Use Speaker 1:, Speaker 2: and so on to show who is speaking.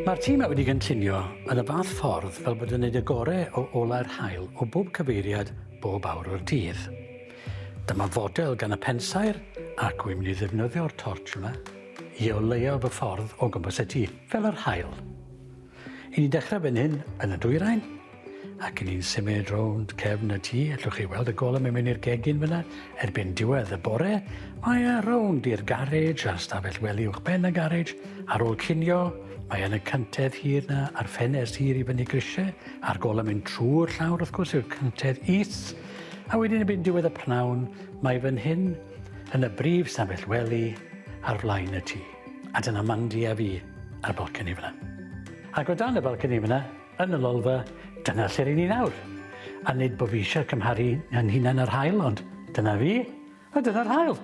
Speaker 1: Mae'r tŷ 'ma wedi gynllunio yn y fath ffordd fel bod yn neud y gore o olau'r haul o bob cyfeiriad bob awr o'r dydd. Dyma fodel gan y pensaer ac wy'n mynd i ddefnyddio'r torch yma i oleuo fy ffordd o gwmpas y tŷ, fel yr haul. I ni'n dechrau fan hyn yn y dwyrain, ac i ni'n symud rownd cefn y tŷ. Allwch chi weld y golau mynd mewn i'r gegin fyna erbyn diwedd y bore. Mae e rownd i'r garej a'r stafell wely uwch ben y garej. Ar ôl cinio, mae yn y cyntedd hir na a'r ffenest hir i fyny grisiau, a'r golau mynd trwy'r llawr wrth gwrs yw'r cyntedd is. A wedyn erbyn diwedd y pnawn, mae fan hyn yn y brif stafell wely ar flaen y tŷ. A dyna Mandy a fi ar balcony fyna. Ac o dan y balcony fyna, yn y lolfa, dyna lle ry'n ni nawr. A nid bod fi eisiau cymharu yn hunan â'r haul, ond dyna fi, a dyna'r haul.